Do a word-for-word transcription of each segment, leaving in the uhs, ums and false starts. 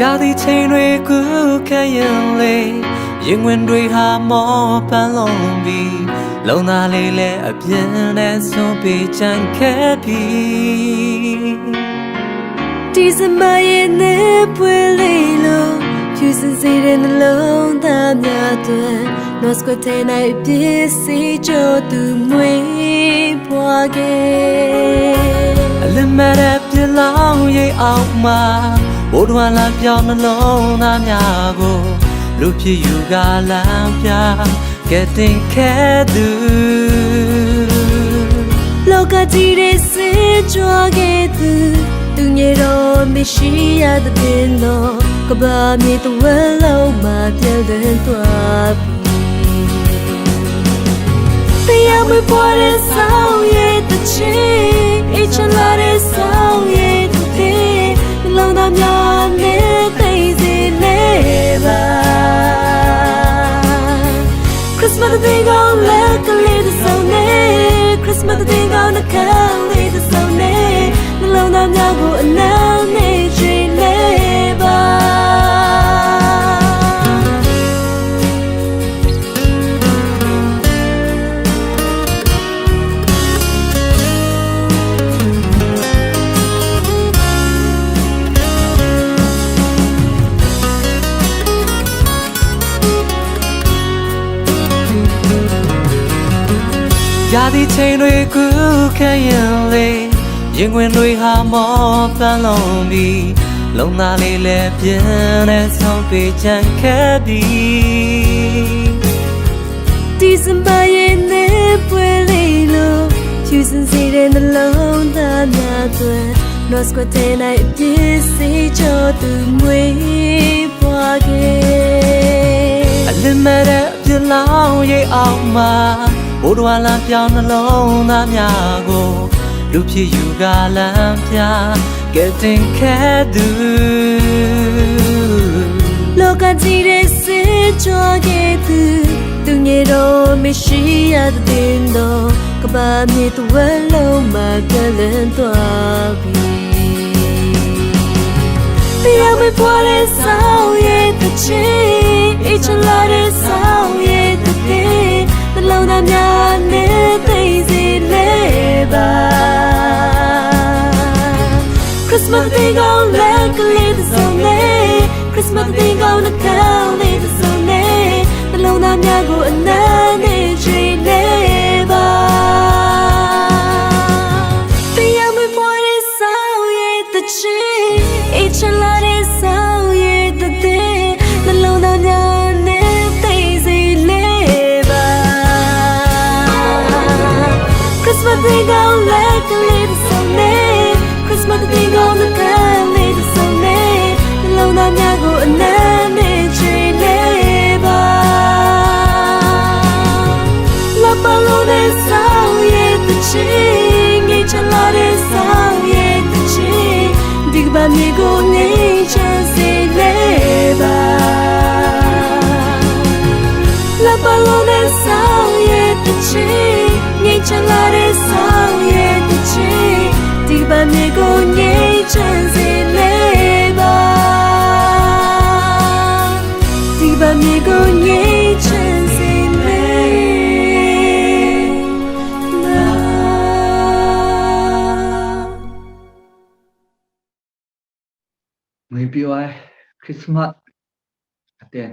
ရာသီချိန်တွေကူးခဲရင်လေ ရင်ဝင်တွေဟာမောပန်းလုံးပြီး လုံသားလေးလည်းအပြင်းနဲ့ဆုံးပေချန်ခဲ့ပြီ ဒီဇင်ဘာရဲ့နေ့ပွင့်လေးလို ဖြူစင်စေတဲ့နှလုံးသားများအတွက် North Square ထဲ၌အပြည့်စေကြောသူမွေးဖွားခဲ့ အလင်းမဲ့တဲ့ပြစ်လောင်ရိပ်အောက်မှာ ဘိုးတော်လမ်းပြောင်းနှလုံးသားများကို လူဖြစ်ယူကားလမ်းပြ ကယ်တင်ခဲ့သူ လောကကြီးထဲဆင်းကြွခဲ့သူ သူငယ်တော်မေရှိယသခင်တော် ကမ္ဘာမြေတဝက်လုံးမှာ ပျံ့လွင့်သွားပြီ တရားမွေးဖွားတဲ့ဆောင်ရိပ်တစ်ချပ် အိမ်ချမ်းလာတဲ့ဆောင်ရိပ်တစ်ထည် နှလုံးသားများနဲ့ သိမ်းစေလဲပါ ခရစ်စမတ်သီတင်းကောင်းလက်ကလေးတစ်စုံနဲ့ ခရစ်စမတ်သီတင်းကောင်းနှုတ်ခမ်းလေးတစ်စုံနဲ့ နှလုံးသားများကို အနံ့နဲ့ ရွှင်လဲပါ ရာသီချိန်တွေကူးခဲရင်လေ ရင်ခွင်တွေဟာမောပန်းလုံးပြီး လုံသားလေးလည်းပြင်းနဲ့ဆုံးပေချန်ခဲ့ပြီ ဒီဇင်ဘာရဲ့နေ့ပွင့်လေးလို ဖြူစင်စေတဲ့နှလုံးသားများအတွက် North Square ထဲ၌အပြည့်စေကြောသူမွေးဖွားခဲ့ အလင်းမဲ့တဲ့ပြစ်လောင်ရိပ်အောက်မှာ ဘိုးတော်လမ်းပြောင်းနှလုံးသားများကို လူဖြစ်ယူကားလမ်းပြ ကယ်တင်ခဲ့သူ လောကကြီးထဲဆင်းကြွခဲ့သူ သူငယ်တော်မေရှိယသခင်တော် ကမ္ဘာမြေတဝက်လုံးမှာ ပျံ့လွင့်သွားပြီ တရားမွေးဖွားတဲ့ဆောင်ရိပ်တစ်ချပ် အိမ်ချမ်းလာတဲ့ဆောင်ရိပ်တစ်ထည် နှလုံးသားများနဲ့ သိမ်းစေလဲပါ ခရစ်စမတ်သီတင်းကောင်းလက်ကလေးတစ်စုံနဲ့ ခရစ်စမတ်သီတင်းကောင်းနှုတ်ခမ်းလေးတစ်စုံနဲ့ နှလုံးသားများကို အနံ့နဲ့ ရွှင်လဲပါ တရားမွေးဖွားတဲ့ဆောင်ရိပ်တစ်ချပ် အိမ်ချမ်းလာတဲ့ဆောင်ရိပ်တစ်ထည် နှလုံးသားများနဲ့ သိမ်းစေလဲပါ ခရစ်စမတ်သီတင်းကောင်းလက်ကလေးတစ်စုံနဲ့ ခရစ်စမတ်သီတင်းကောင်းနှုတ်ခမ်းလေးတစ်စုံနဲ့ နှလုံးသားများကို အနံ့နဲ့ ရွှင်လဲပါ လမ်းပန်းလုံးနဲ့ဆောင်ရိပ်တစ်ချပ် ငြိမ်းချမ်းလာတဲ့ဆောင်ရိပ်တစ်ချပ် ဒီကမ္ဘာမြေကို ငြိမ်းချမ်းစေလဲပါ လမ်းပန်းလုံးနဲ့ဆောင်ရိပ်တစ်ချပ် ငြိမ်းချမ်းလာတဲ့ဆောင်ရိပ်တစ်ချပ် ဒီကမ္ဘာမြေကို ငြိမ်းချမ်းစေလဲပါ ဒီကမ္ဘာမြေကို ငြိမ်းချမ်းစေလဲပါ ငွေပျော်ဝဲ ခရစ်စမတ်အတန်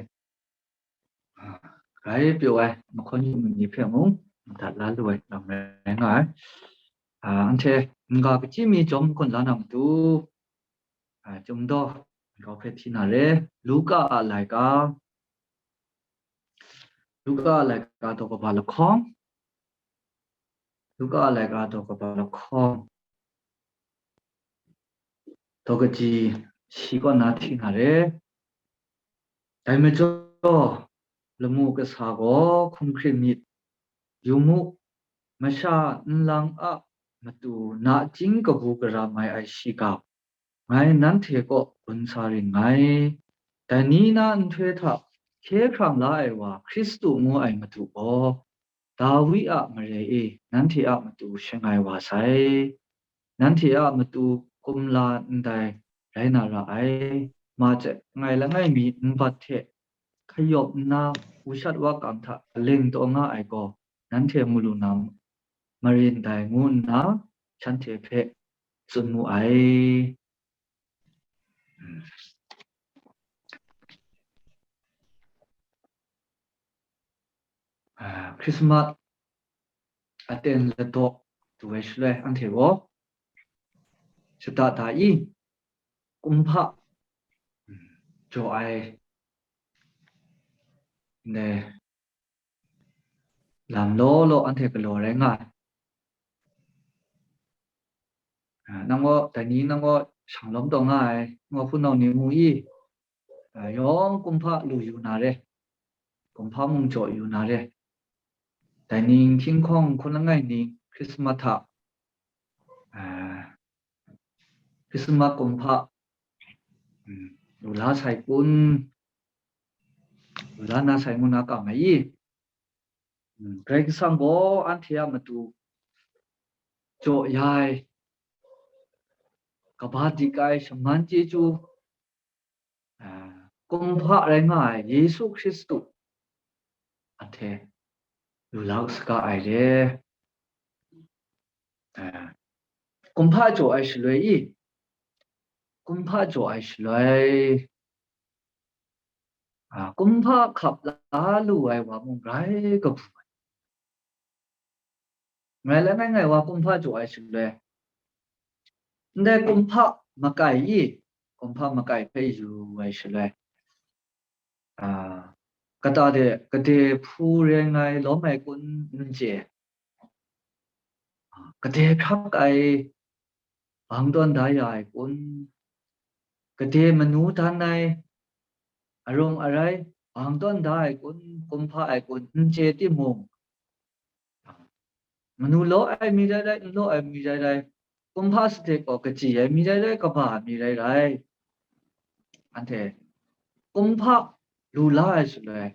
အာ ဂါရပျော်ဝဲ မခွန်ယူမီ ဖျက်မှု ဒါလာလွယ် lòng ရယ်ငါ အာ အန်ထဲ ငါကကြည့်မီ ကြောင့် ခွန်လာနမ်တူ အာ ကျုံတော့ ကောက်ဖက်ထီနာရဲ လူကာအလိုက်ကာ လူကာအလိုက်ကာတော့ကဘာလခေါင် လူကာအလိုက်ကာတော့ကဘာလခေါင် တော့ကကြီး ရှိကောနာထီနာရဲ ဒိုင်မကျော် လမူကဆာကော ခုံခရစ်မြစ် ယူမှု မရှာ နလံ အ မတူ နာကျင်းကဘူးကရာမိုင် အရှိက ငါ နန်းထေကော ကွန်ဆာရင်ငါ တနည်းနာ အထွေထ ခဲခရံလာ အဝါ ခရစ်တု ငို အမတူ ကော ဒါဝိ အ မရဲ အ နန်းထေ အ မတူ ရှငါ ဝါ ဆိုင် နန်းထေ အ မတူ ကွန်လာ အ ဒိုင် ရိုင်းနာ ရ အ ma chye ngai langai mi nbat hte hkayawp nna, wushat wa kang hta aling taw nga ai gaw, nanhte mu lu na marin dai, ngu nna shanhte hpe tsun mu ai. Hkrismat aten ladaw du ai shaloi, anhte gaw shada da i, kumhpa jaw ai ne, lam law law anhte galaw rai nga ai. Nang gaw, dai ni nang gaw shang lawm taw nga ai, ngu hpunau ni mu i, yawng kumhpa lu yu na re, kumhpa mung jaw yu na re. Dai ning hkying hkawng hkun langai ning Hkrismat hta, Hkrismat kumhpa lu la sai kun, lu la na sai ngu na kang ai i? Karai Kasang gaw anhte a matu jaw ya ai, kaba dik ai, shaman chyeju, kumhpa rai nga ai Yesu Hkristu anhte lu la saga ai re. Kumhpa jaw ai shaloi i, kumhpa jaw ai shaloi, kumhpa hkap la lu ai wa mung rai kabu ai. Ngai langai ngai wa kumhpa jaw ai shaloi, ndai kumhpa makai i, kumhpa makai hpe yu ai shaloi, kata de kade hpu re ngai lawm ai kun n chye, kade hkrak ai bang tawn da ya ai kun, kade manu dan ai arung arai bang tawn da ai kun, kumhpa ai kun n chye timung, manu law ai mi rai rai, n law ai mi rai rai, kumhpa sade gaw kaji ai mi rai rai, kaba ai mi rai rai, anhte kumhpa lu la ai shaloi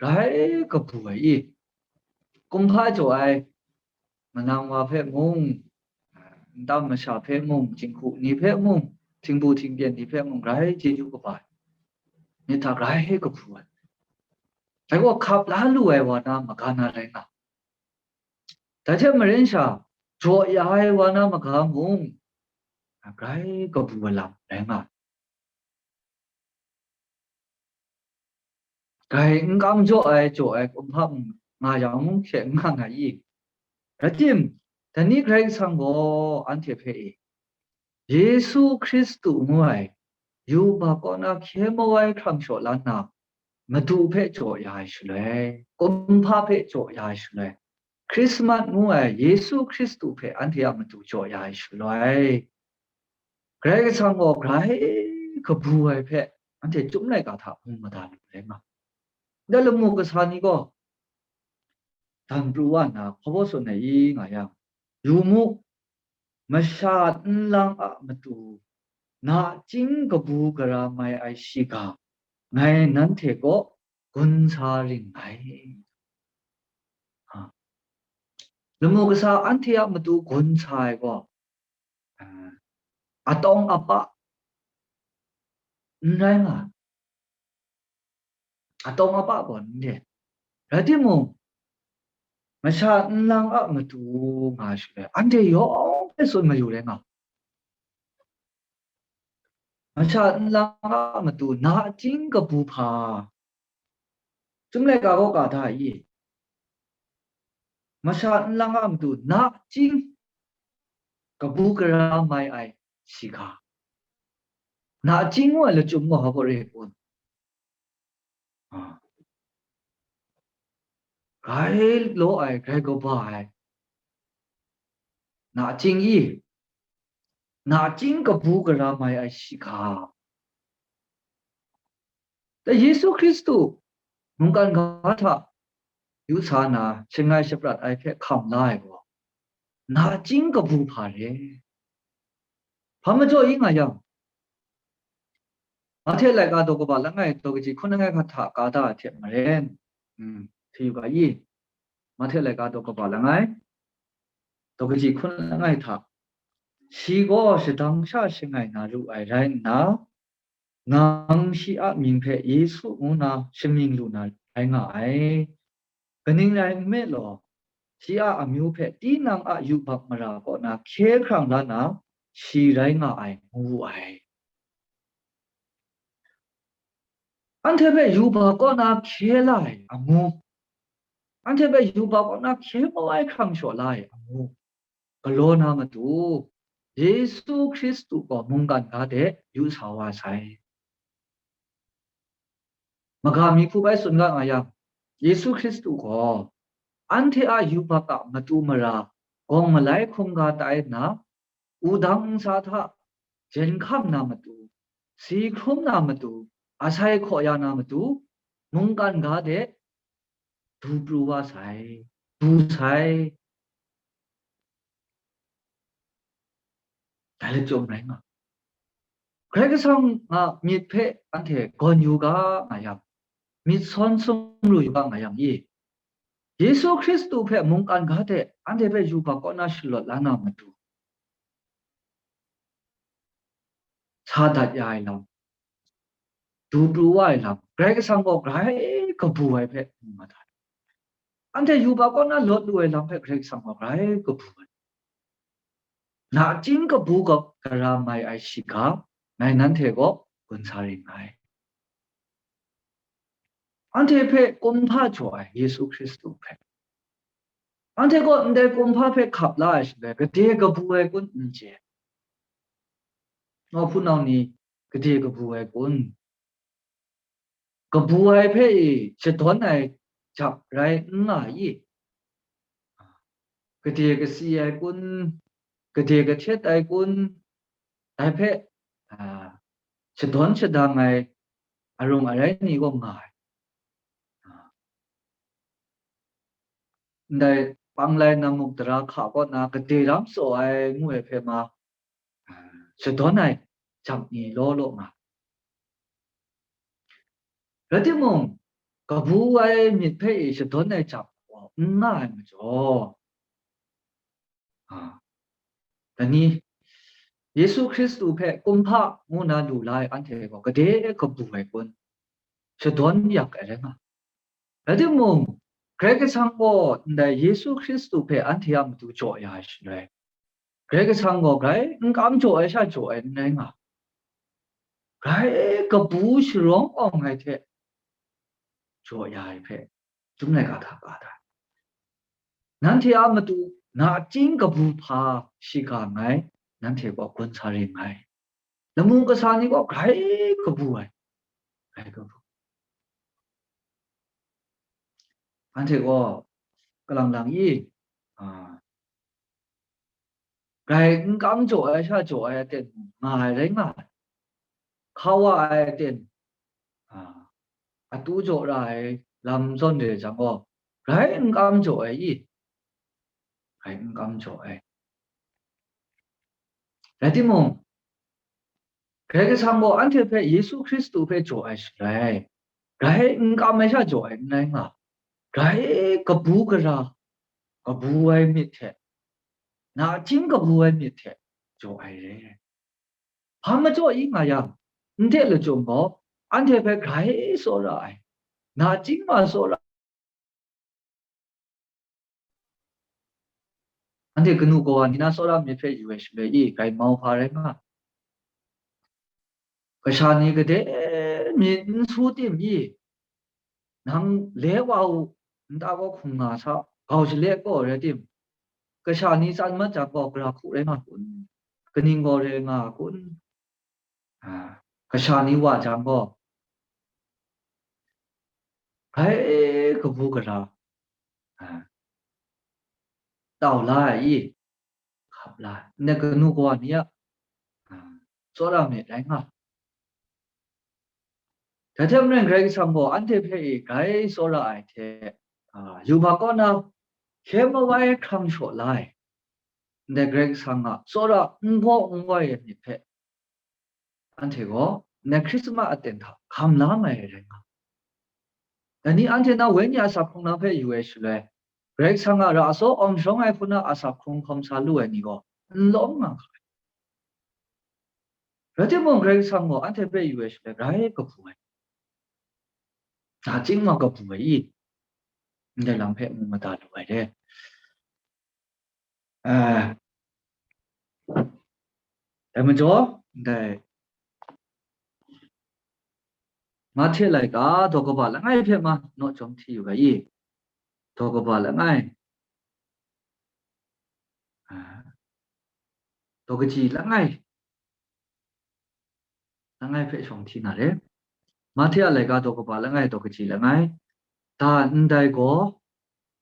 rai kabu ai i? Kumhpa jaw ai manang wa hpe mung, ntam masha hpe mung, jinghku ni hpe mung, htingbu htingpyen ni hpe mung rai chyeju kaba ai, myit hta grai kabu ai. Dai gaw hkap la lu ai wa na maga na rai nga. Dai hte maren sha, jaw ya ai wa na maga mung, grai kabu ai lam rai nga ai. Grai n kam jaw ai, jaw ai kumhpa mung nga yang mung she n nga nga i? Rai tim, dai ni Karai Kasang gaw anhte hpe e, Yesu Hkristu ngu ai, yubak kaw na hkye mau ai hkrang shaw la nna, Madu hpe jaw ya ai shaloi, kumhpa hpe jaw ya ai shaloi, Hkrismat ngu ai Yesu Hkristu hpe anhte a matu jaw ya ai shaloi, Karai Kasang gaw grai kabu ai hpe anhte Chyum laika hta mu mada lu ai nga. Ndai lamu kasa ni gaw, dan pru wa nna hpa baw tsun ai i nga yang, yu mu, masha nlang a matu nachying kabu gara mai ai shiga, ngai nanhte kaw gun sa ring ngai. Ha. Lamu kasa anhte a matu gun sa ai gaw, ah, atawng apa n rai nga, atawng apa gaw n re. Rai timung, masha nlang a matu nga shaloi, anhte yawng hpe tsun mayu rai nga. Masha nlang a matu nachying kabu hpa, Chyum laika gaw ka da i? Masha nlang a matu nachying kabu gara mai ai shiga. Nachying ngu ai lachyum gaw hpa baw re ai kun? Ah. Grai law ai, grai kaba ai. Nachying i? Nachying kabu gara mai ai shiga. Dai Yesu Hkristu mungkan ga hta yu sa na shangai shaprat ai hpe hkam la ai gaw, nachying kabu hpa re. Hpa majaw i nga yang, Mahte laika daw kaba langai daw kaji hkun langai hta ka da ai hte maren, mm, hti yu ga i? Mahte laika daw kaba langai daw kaji hkun langai hta, shi gaw shadang sha shangai na ru ai rai nna, Nang shi a mying hpe Yesu ngu na shamying lu na rai nga ai. Kaning rai nme law, shi a amyu hpe tinang a yubak mara kaw na hkye hkrang la na, shi rai nga ai, ngu wu ai. Anhte hpe yubak kaw na hkye la ai amu, anhte hpe yubak kaw na hkye mawai hkrang shaw la ai amu, galaw na matu, Yesu Hkristu gaw mungkan ga de yu sa wa sai. Maga mi hku bai tsun ga nga yang, Yesu Hkristu gaw anhte a yubak a matu mara, gawng malai hkungga tai nna, wudang ntsa hta jen hkam na matu, si hkrum na matu, asai hkaw ya na matu, mungkan ga de du pru wa sai, du sai. Dai lachyum rai nga. Karai Kasang a myit hpe anhte gawn yu ga nga yang, myit sawn sumru yu ga nga yang i, Yesu Hkristu hpe mungkan ga de anhte hpe yubak kaw na shalawt la na matu, sa dat ya ai lam, du pru wa ai lam, Karai Kasang gaw grai kabu ai hpe mu mat ai. Anhte yubak kaw na lawt lu ai lam hpe Karai Kasang gaw grai kabu ai. Nachying kabu ga-, gara mai ai shiga, ngai nanhte gaw gun sa ring ai. Anhte hpe kumhpa jaw ai Yesu Hkristu hpe. Anhte gaw ndai kumhpa hpe hkap la ai shaloi, gade kabu ai kun n chye. Nawhpru nau ni, gade kabu ai kun? Kabu ai hpe i shadawn ai jap rai n nga i? Gade kasi ai kun, gade kahtet ai kun, dai hpe, a, shadawn shadang ai arung arai ni gaw nga ai. A, ndai panglai namuk tara hka kaw na gade ram tsaw ai ngu ai hpe ma, a, shadawn ai jap ni law law nga. Rai timung, kabu ai myit hpe i shadawn ai jap gaw n nga ai majaw, a, dai ni, Yesu Hkristu hpe kumhpa ngu na lu la ai anhte gaw gade kabu ai kun, shadawn yak ai rai nga. Rai timung, Karai Kasang gaw ndai Yesu Hkristu hpe anhte a matu jaw ya ai shaloi, Karai Kasang gaw grai n kam jaw ai sha jaw ai n rai nga, grai kabu sharawng awng ai hte jaw ya ai hpe, Chyum laika hta ka da. Nanhte a matu nachying kabu hpa shiga ngai, nanhte gaw gun sa ring ngai. Lamu kasa ni gaw grai kabu ai, grai kabu. Anhte gaw kalang lang i, a, grai n kam jaw ai sha jaw ai aten mung nga ai rai nga ai. Hkawa ai aten, a, atu jaw ra ai lam zawn re jang gaw, grai n kam jaw ai i? Grai n kam jaw ai. Rai timung, Karai Kasang gaw anhte hpe Yesu Hkristu hpe jaw ai shaloi, grai n kam ai sha jaw ai n rai nga, grai kabu gara, kabu ai myit hte, nachying kabu ai myit hte jaw ai re. Hpa majaw i nga yang, ndai lachyum gaw anhte hpe grai tsawra ai, nachying ma tsawra, anhte kanu kawa ni na tsawra myit hpe yu ai shaloi i, grai mau hpa rai nga. Kasha ni gade myit n su tim i, nang le wa u, nta gaw hkung nga sa, gau shale gaw rai tim, kasha ni tsan mat jang gaw gara hku rai nga kun, kaning gaw rai nga kun? A, kasha ni wa jang gaw, grai kabu gara, a, tau la ai i? Hkap la ai. Ndai kanu kawa ni a, a, tsawra myit rai nga. Dai hte maren Karai Kasang gaw anhte hpe i grai tsawra ai hte, a, yubak kaw na hkye mawai hkrang shaw la ai. Ndai Karai Kasang a tsawra n gaw n goi ai myit hpe, anhte gaw ndai Hkrismas aten hta hkam la mai ai rai nga. Dai ni anhte na wenyi a sa hkrung na hpe yu ai shaloi, Karai Kasang a ra asaw awng sharawng ai hku na a sa hkrung hkawm sa lu ai ni gaw n lawm nga ga ai. Rai timung, Karai Kasang gaw anhte hpe yu ai shaloi grai kabu ai, nachying wa kabu ai i, ndai lam hpe mu mada lu ai re. Dai majaw, ndai Mahte laika daw kaba langai hpe ma naw chyawm hti yu ga i? Daw kaba langai, daw kaji langai, langai hpe shawng hti na re. Mahte a laika daw kaba langai, daw kaji langai. Da ndai gaw,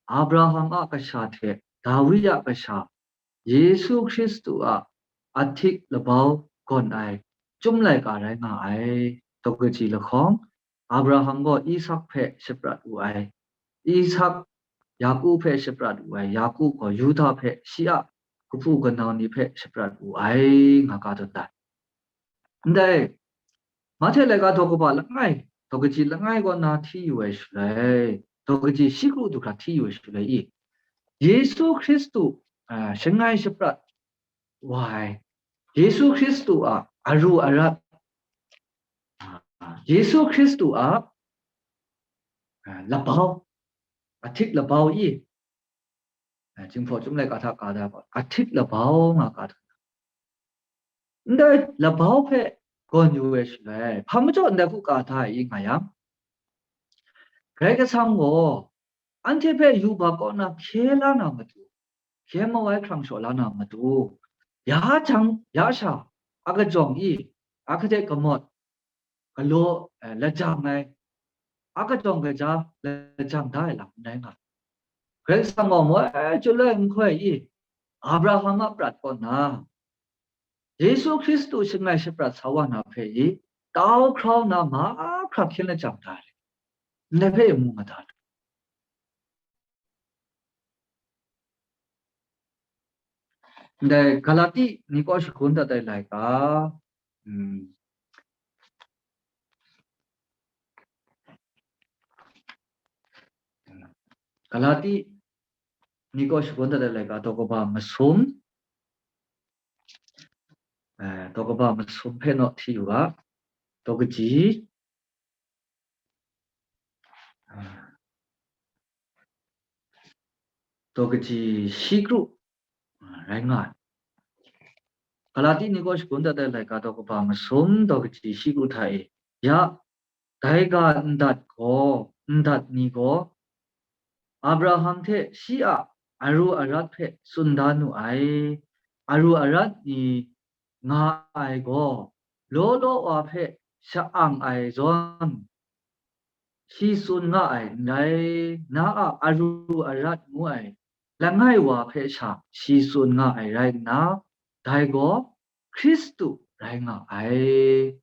Abraham a kasha hte Dawi a kasha, Yesu Hkristu a ahtik labau gawn ai chyum laika rai nga ai. Daw kaji lahkawng, Abraham gaw Isak hpe shaprat wu ai. Isak, Yaku hpe shaprat wu ai. Yaku gaw Yuda hpe shi a kahpu kanau ni hpe shaprat wu ai, nga ga dat ai. Ndai, Mahte laika daw kaba langai, daw kaji langai kaw na hti yu ai shaloi, daw kaji shi kru du hkra hti yu ai shaloi i, Yesu Hkristu, a, shangai shaprat wa ai, Yesu Hkristu a aru arat, a, Yesu Hkristu a, a, labau, ahtik labau i, a, Jinghpaw Chyum Laika hta ka da gaw, ahtik labau nga ka da. Ndai labau hpe gawn yu ai shaloi, hpa majaw ndai hku ka da ai i nga yang, Karai Kasang gaw anhte hpe yubak kaw na hkye la na matu, hkye mawai hkrang shaw la na matu, ya jang ya sha, a kajawng i, a kade kamawt, galaw, eh, lajang ai, a kajawng kaja lajang da ai lam n rai nga. Karai Kasang gaw moi chyu lai nhtoi i, Abraham a prat kaw na, Yesu Hkristu shangai shaprat sa wa na hpe i, tau hkrau na mahkra hkyen lajang da ai, ndai hpe mu mada lu. Ndai Galati ni kaw shagun dat ai laika, mm, Galati ni kaw shagun dat ai laika, daw kaba masum, eh, daw kaba masum hpe naw hti yu ga, daw kaji, daw kaji shi kru, rai nga ai. Galati ni kaw shagun dat ai laika, daw kaba masum, daw kaji shi kru hta e, ya, dai ga ndat gaw, ndat ni gaw, Abraham hte shi a aru arat hpe tsun da nu ai. Aru arat ni nga ai gaw, law law wa hpe sha-ang ai zawn, shi tsun nga ai n rai. Na a aru arat ngu ai langai wa hpe sha shi tsun nga ai rai nna, dai gaw Hkristu rai nga ai.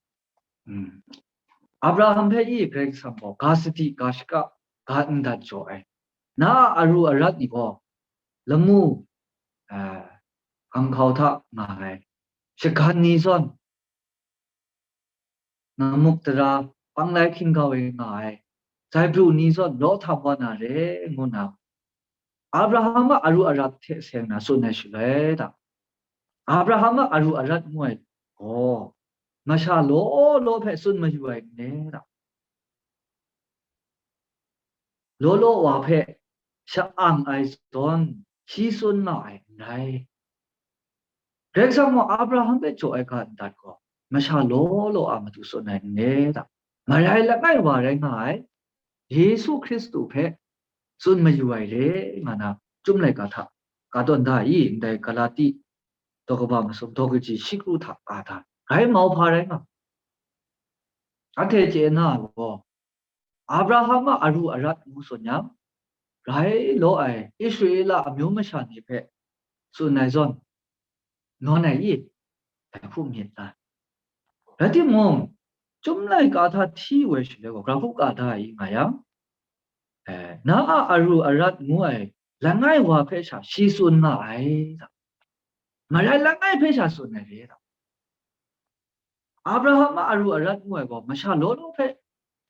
Mm. Abraham hpe i Karai Kasang gaw ga sadi, ga shaka, ga ndat jaw ai. Na a aru arat ni gaw, lamu, ah, ganghkau hta nga ai, shagan ni zawn, namuk tara, panglai hkinggau e nga ai, zaibru ni zawn law htam wa na re, ngu na, Abraham a aru arat hte seng na tsun ai shaloi da, Abraham a aru arat ngu ai gaw, masha law law hpe tsun mayu ai n le da, law law wa hpe sha-ang ai zawn, shi tsun nga ai n rai. Karai Kasang gaw Abraham hpe jaw ai ga ndat gaw, masha law law a matu tsun ai n le da, marai langai wa rai nga ai Yesu Hkristu hpe tsun mayu ai re, nga na, Chyum Laika hta ka tawn da i, ndai Galati daw kaba masum, daw kaji shi kru hta ka da, grai mau hpa rai nga. Anhte chye na gaw, Abraham a aru arat ngu tsun yang, rai law ai Israela amyu masha ni hpe tsun ai zawn, nawn ai i? Dai hku myit la. Rai timung, Chyum Laika hta hti woi shaloi gaw, gara hku ka da ai i nga yang, eh, na a aru arat ngu ai langai wa hpe sha shi tsun nga ai, marai langai hpe sha tsun ai re. Abraham a aru arat ngu ai gaw, masha law law hpe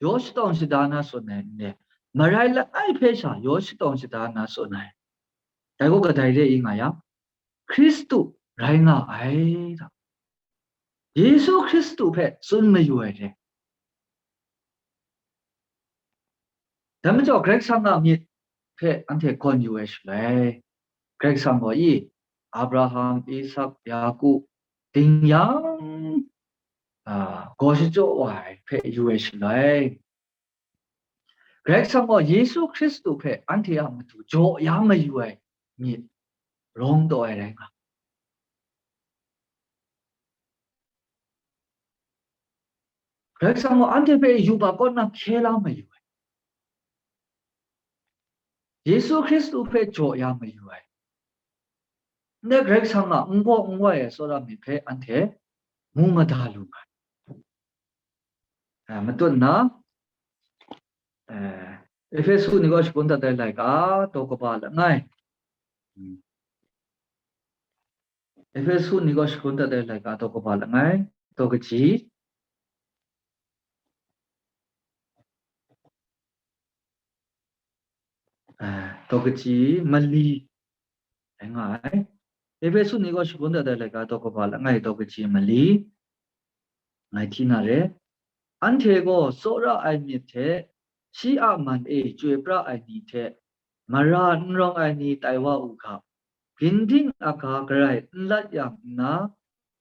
yaw shatawng shada na tsun ai n le, marai langai hpe sha yaw shatawng shada na tsun ai. Dai gaw kadai re i nga yang, Hkristu rai nga ai. Yesu Hkristu hpe tsun mayu ai re. Dai majaw, Karai Kasang a myit hpe anhte gawn yu ai shaloi, Karai Kasang gaw i, Abraham, Isak, Yaku, ding yang, a, gaw shachyaw wa ai hpe yu ai shaloi, Karai Kasang gaw Yesu Hkristu hpe anhte a matu jaw ya mayu ai myit rawng taw ai rai nga. Karai Kasang gaw anhte hpe yubak kaw nna hkye la mayu ai. Yesu Hkristu hpe jaw ya mayu ai. Ndai Karai Kasang a n gaw n wai ai tsawra myit hpe anhte mu mada lu nga ai. A, matut nna, a, Ehpesu ni gaw shagun dat ai laika, daw kaba langai. Hmm. Ehpesu ni gaw shagun dat ai laika, daw kaba langai, daw kaji, a, daw kaji mali rai nga ai. Ehpesu ni gaw shagun dat ai laika, daw kaba langai, daw kaji mali, ngai hti na re. Anhte gaw tsawra ai myit hte shi a man e chyoi pra ai ni hte mara n rawng ai ni tai wa u ga, ginding aga garai n lat yang nna,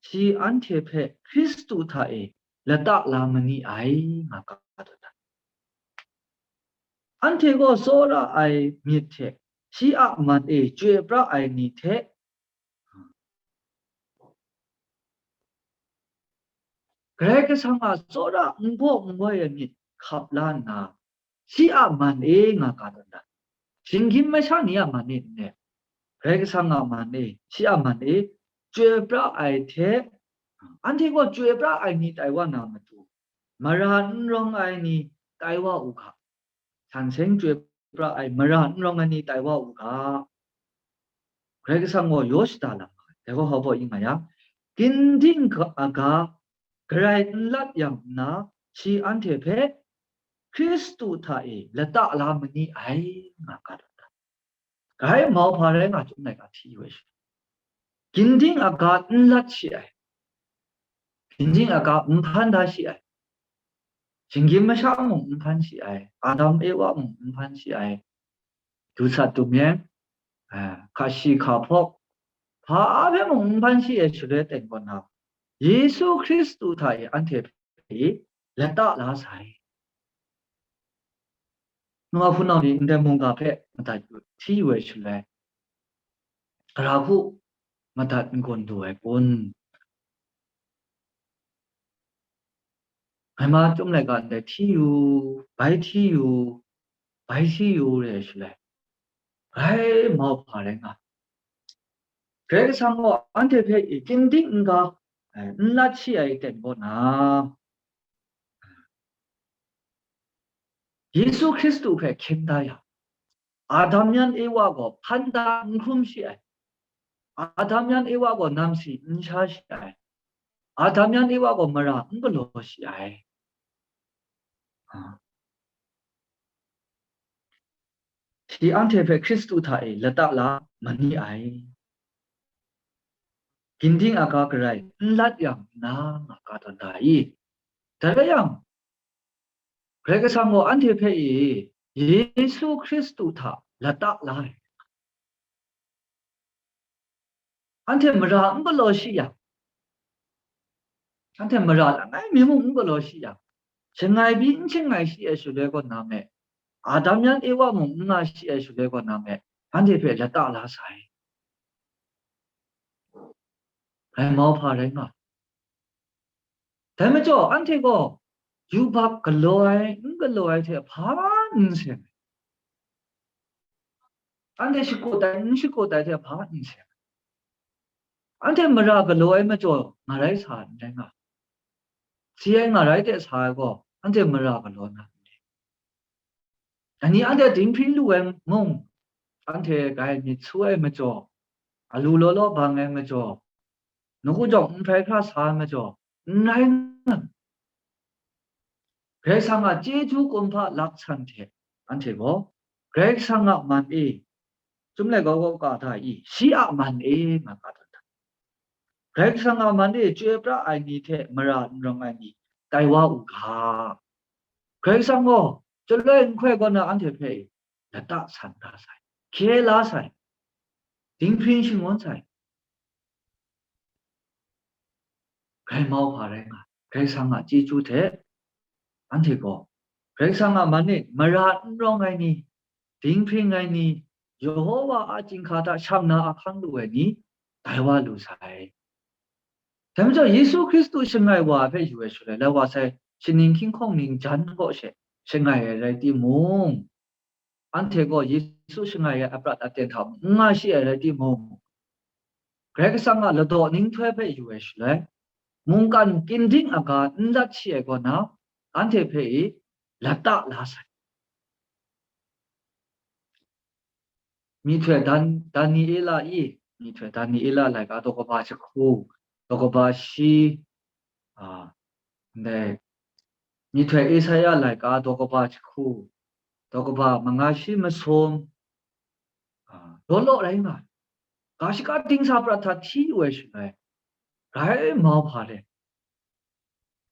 shi anhte hpe Hkristu hta e lata la ma ni ai, nga ga tawn ai. Anhte gaw tsawra ai myit hte shi a man e chyoi pra ai ni hte, Karai Kasang a tsawra n gaw n wai ai myit hkap la nna, shi a man e nga ga tawn ai. Shinggyim masha ni a man e n-, Karai Kasang a man e, shi a man e, chyoi pra ai hte, anhte gaw chyoi pra ai ni tai wa na matu, mara n rawng ai ni tai wa u ga, san seng chyoi pra ai mara n rawng ai ni tai wa u ga, Karai Kasang gaw yaw shada lam ai. Dai gaw hpa baw yin nga yang, ginding aga garai n lat yang nna, shi anhte hpe Hkristu hta e lata la ma ni ai, nga ga tawn ai. Grai mauhpa rai nga chyum laika hti yu ai shaloi, ginding aga n lat shi ai, ginding aga n hpan da shi ai, shinggyim masha mung n hpan shi ai, Adam Ewa mung n hpan shi ai, dusat dumyeng, a, hkashi hkahpawk, hpa hpe mung n hpan shi ai shaloi ten kaw na, Yesu Hkristu hta e anhte hpe lata la sai. Nwa hpunau ni ndai mungga hpe madat yu, hti yu ai shaloi, gara hku madat n-gun du ai kun? Ngai ma chyum laika ndai hti yu, bai hti yu, bai hti yu re ai shaloi, grai mauhpa rai nga. Karai Kasang gaw anhte hpe ginding n ga, eh, n lat shi ai ten kaw na, Yesu Hkristu hpe hkyen da yang, Adam yan Ewa gaw hpan da n hkrum shi ai. Adam yan Ewa gaw namsi n sha shi ai. Adam yan Ewa gaw mara n galaw shi ai. Shi anhte hpe Hkristu hta e lata la ma ni ai. Ginding aga garai n lat yang nna nga ga tawn da i? Dai rai yang, Karai Kasang gaw anhte hpe e Yesu Hkristu hta lata la ai. Anhte mara n galaw shi yang, anhte mara langai mi mung n galaw shi yang, shangai pyi n shangai shi ai shaloi kaw na me, Adam yan Ewa mung n nga shi ai shaloi kaw na me, anhte hpe lata la sai. Ngai mauhpa rai nga. Dai majaw, anhte gaw yubak galaw ai, n galaw ai hte hpa n seng ai. Anhte shakut ai, n shakut ai hte hpa n seng ai. Anhte mara galaw ai majaw, nga rai sa n rai nga. Si ai nga rai de sa ai gaw, anhte mara galaw na n re. Ani anhte dinghpring lu ai mung, anhte grai myit su ai majaw, alu law law bang ai majaw, nawku jawng n hprai hkra sa ai majaw, n rai nga. Karai Kasang a chyeju kumhpa laksan hte anhte gaw Karai Kasang a man e, Chyum laika kaw ka hta i, shi a man e nga ga tawn ai. Karai Kasang a man e chyoi pra ai ni hte mara n rawng ai ni tai wa u ga. Karai Kasang gaw chyaloi nhtoi kaw na anhte hpe lata san da sai, hkye la sai, dinghpring shangun sai, grai mau hpa rai nga ai. Karai Kasang a chyeju hte anhte gaw Karai Kasang a man e mara n rawng ai ni, dinghpring ai ni, Yehova a chyinghka hta shang na ahkang lu ai ni, tai wa lu sai. Dai majaw, Yesu Hkristu shangai wa hpe yu ai shaloi, lai wa sai shaning hkying hkawng ning jan kaw she shangai ai rai timung, anhte gaw Yesu shangai ai aprat aten hta mung n nga shi ai rai timung, Karai Kasang a ladaw ninghtoi hpe yu ai shaloi, mungkan kinding aga n lat shi ai kaw na, anhte hpe i lata la sai. Myihtoi Dan-, Daniela i, myihtoi Daniela laika daw kaba jahku, daw kaba shi, a, ndai, myihtoi Esaia laika daw kaba jahku, daw kaba manga shi masum, a, law law rai nga ai. Ga shaka dingsa prat hta hti yu ai shaloi, grai mau hpa re.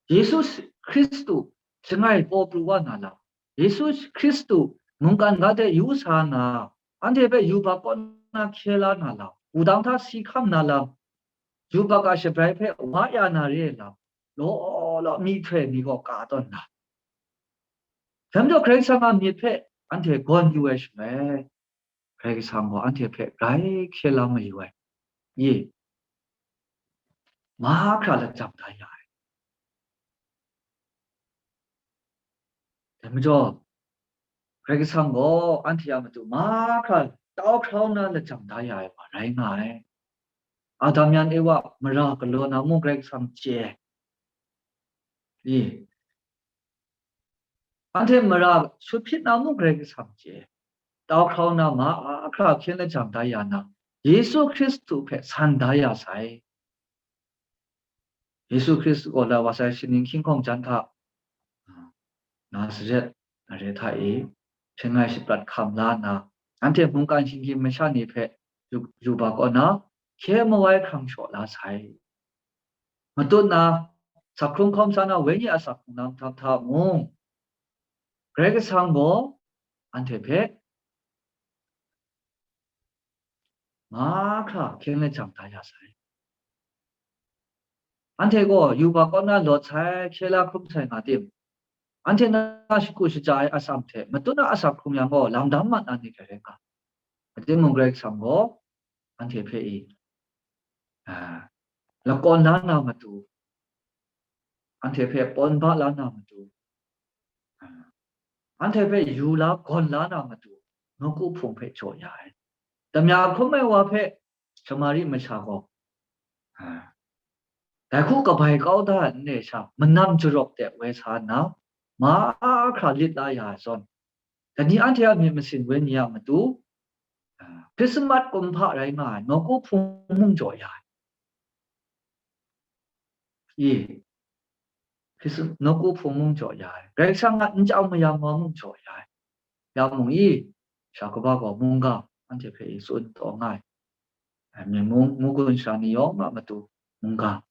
Yesu Hkristu shangai paw pru wa na lam, Yesu Hkristu mungkan ga de yu sa na, anhte hpe yubak kaw na hkye la na lam, wudang hta si hkam na lam, yubak a shabrai hpe wa ya na re lam, law law myihtoi ni gaw ka tawn na. Dai majaw Karai Kasang a myit hpe anhte gawn yu ai shaloi, Karai Kasang gaw anhte hpe grai hkye la mayu ai. Ye, mahkra lajang da ya ai. Dai majaw, Karai Kasang gaw anhte a matu mahkra tau hkrau na lajang da ya ai wa rai nga ai. Adam yan Ewa mara galaw na mung Karai Kasang chye ai. Ye, anhte mara shut hpyit na mung Karai Kasang chye ai. Tau hkrau na mahkra hkyen lajang da ya na, Yesu Hkristu hpe san da ya sai. Yesu Hkristu gaw lai wa sai shaning hkying hkawng jan hta, Nazaret mare hta e shangai shaprat hkam la nna, anhte mungkan shinggyim masha ni hpe yu-, yubak kaw na, hkye mawai hkrang shaw la sai. Matut na, sak hkrung hkawm sa na wenyi a sak hkrung lam hta hta mung, Karai Kasang gaw anhte hpe mahkra hkyen lajang da ya sai. Anhte gaw yubak kaw na lawt sai, hkye la hkrum sai nga tim, anhte na shagu shaja ai atsam hte matut na asak hkrung yang gaw, lam dam mat na ni hkrai rai nga. Rai timung, Karai Kasang gaw anhte hpe i, a, lakawn la na matu, anhte hpe pawn ba la na matu, a, anhte hpe yu la gawn la na matu, nawku hpung hpe jaw ya ai. Damya hkrum ai wa hpe Samari masha gaw, a, dai hku kabai kau da ai n re sha, manam jarawp de woi sa nna, mahkra lit la ya ai zawn, dai ni anhte a myit masin wenyi a matu, a, Hkrismat kumhpa rai nga ai nawku hpung mung jaw ya ai. I, Hkrismat nawku hpung mung jaw ya ai. Karai Kasang a nchyang mayam wa mung jaw ya ai. Ya mung i, sha kaba gaw mungga anhte hpe i tsun taw nga ai. Ai, myi mung, mung gun sha ni yawng a matu mungga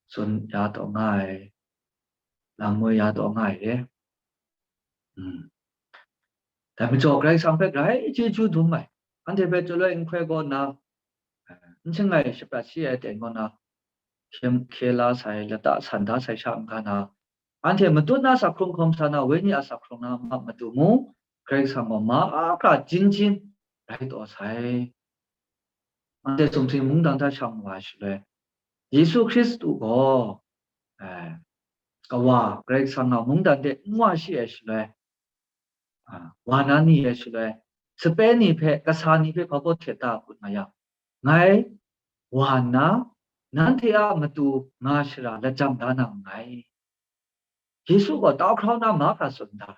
tsun ya taw nga ai, lam moi ya taw nga ai re. Mm. Dai majaw Karai Kasang hpe grai chyeju dum ai, anhte hpe chyaloi nhtoi kaw nna, n shangai shaprat shi ai aten kaw nna, hkye, hkye la sai, lata san da sai sha n ga na, anhte matut na sak hkrung hkawm sa na, wenyi a sak hkrung na ma matu mung, Karai Kasang gaw mahkra jin jin rai taw sai. Anhte sumsing mungdan hta shang wa ai shaloi, Yesu Hkristu gaw, eh, Kawa Karai Kasang a mungdan de n wa shi ai shaloi, a, wa na ni ai shaloi, sape ni hpe, kasa ni hpe hpa baw hte ta kun nga yang, ngai wa nna, nanhte a matu nga shara lajang da na nngai. Yesu gaw tau hkrau na mahkra tsun da.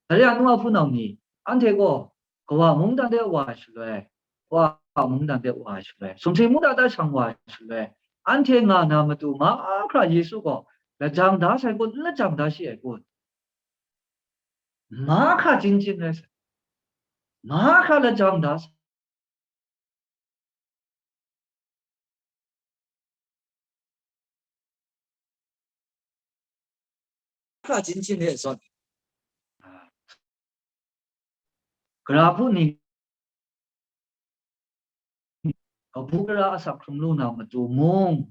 Dai re ai, nu a hpunau ni, anhte gaw Kawa mungdan de wa ai shaloi, Kawa mungdan de wa ai shaloi, sumsing mungdan hta shang wa ai shaloi, anhte nga na matu mahkra Yesu gaw lajang da sai kun, n lajang da shi ai kun? Mahkra jin jin rai sai. Mahkra lajang da sai. hkra jin jin e zawn, a, gara hpu ni kabu gara asak hkrung lu na matu mung,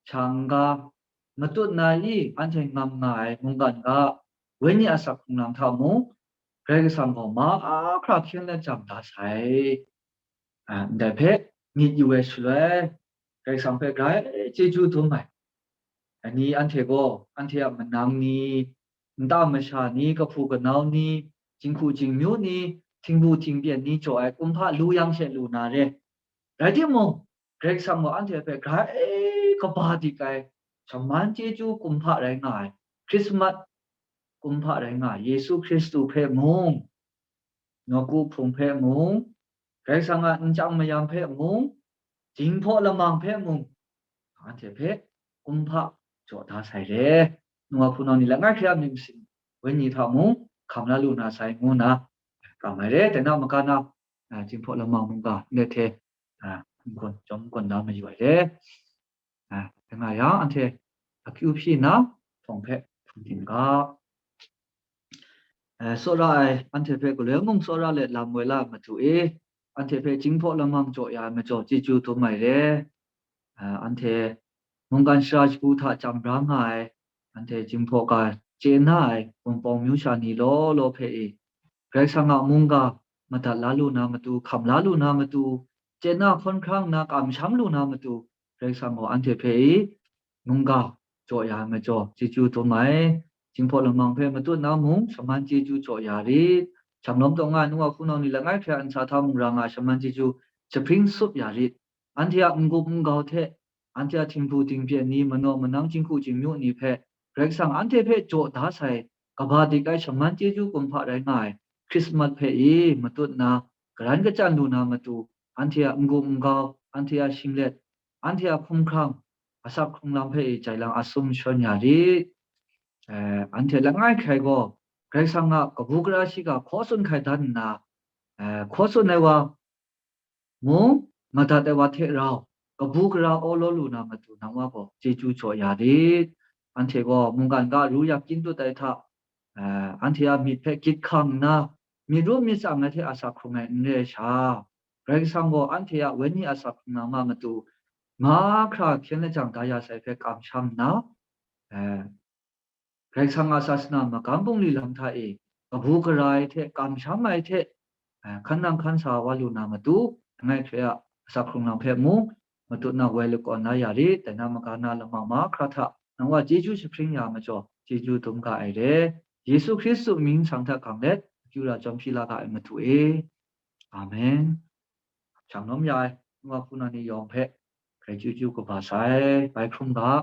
sha n-ga, matut na i anhte ngam nga ai mungkan ga, wenyi asak hkrung lam hta mung, Karai Kasang gaw mahkra hkyen let jang da sai. A, ndai hpe myit yu ai shaloi, Karai Kasang hpe grai chyeju dum ai. Ani anhte gaw, anhte a manang ni, nta masha ni, kahpu kanau ni, jinghku jingmyu ni, htingbu htingpyen ni jaw ai kumhpa lu yang she lu na re. Rai timung, Karai Kasang gaw anhte hpe grai kaba dik ai, shaman chyeju kumhpa rai nga ai, Hkrismat kumhpa rai nga ai, Yesu Hkristu hpe mung, nawku hpung hpe mung, Karai Kasang a nchyang mayam hpe mung, Jinghpaw Lamang hpe mung, anhte hpe kumhpa jaw da sai re. Nwa hpunau ni langai hkra myit masin wenyi hta mung hkam la lu na sai, ngu nna kam ai re. Dai na maka na, a, Jinghpaw Lamang mungga nde hte, a, n-gun, chyawm n-gun da mayu ai re. A, dai nga yang, anhte akyu hpyi nna, htawng hpe hpung hkin ga. A, tsawra ai anhte hpe galoi mung tsawra let lam woi la ai matu e, anhte hpe Jinghpaw Lamang jaw ya ai majaw chyeju dum ai re. A, anhte mungkan shara shagu hta chyam bra nga ai, anhte Jinghpaw ga chye na ai Wunpawng myu sha ni law law hpe e, Karai Kasang a mungga madat la lu na matu, hkam la lu na matu, chye na hkawn hkrang nna kamsham lu na matu, Karai Kasang gaw anhte hpe i mungga jaw ya ai majaw chyeju dum ai. Jinghpaw Lamang hpe matut na mung, shaman chyeju jaw ya rit. Shanglawm taw nga ai nwa hpunau ni langai hkra a ntsa hta mung ra nga ai shaman chyeju jahpring sup ya rit. Anhte a n-gup n-gau hte, anhte a htingbu htingpyen ni, manaw manang, jinghku jingmyu ni hpe, Karai Kasang anhte hpe jaw da sai, kaba dik ai shaman chyeju kumhpa rai nga ai Hkrismat hpe i matut nna, garan kachyan lu na matu, anhte a n-gup n-gau, anhte a shinglet, anhte a hkumhkrang, asak hkrung lam hpe i jai lang asum shawn ya rit. Eh, anhte langai hkrai gaw, Karai Kasang a kabu gara shiga hkaw tsun hkai dan nna, eh, hkaw tsun ai wa mung, madat ai wa hte rau, kabu gara awlaw lu na matu nang wa gaw chyeju jaw ya rit. Anhte gaw mungkan ga ru yak kyin tut ai hta, eh, anhte a myit hpe gyit hkang nna, myit ru myit tsang ai hte asak hkrung ai n re ai sha, Karai Kasang gaw anhte a wenyi asak hkrung na ma matu, mahkra hkyen lajang da ya sai hpe kamsham nna, eh, Karai Kasang a sasana magam bungli lam hta e, kabu gara ai hte, kamsham ai hte, eh, hkan nang hkan sa wa lu na matu, langai hkrai a asak hkrung lam hpe mung, matut na woi lakawn la ya rit, dai na maka na lamang mahkra hta, nang wa chyeju jahpring ya ai majaw, chyeju dum ga ai re. Yesu Hkristu mying sang hta gang let, akyu ra jawm hpyi la ga ai matu e. Amen. Shanglawm ya ai, nwa hpunau ni yawng hpe, grai chyeju kaba sai, bai hkrum ga.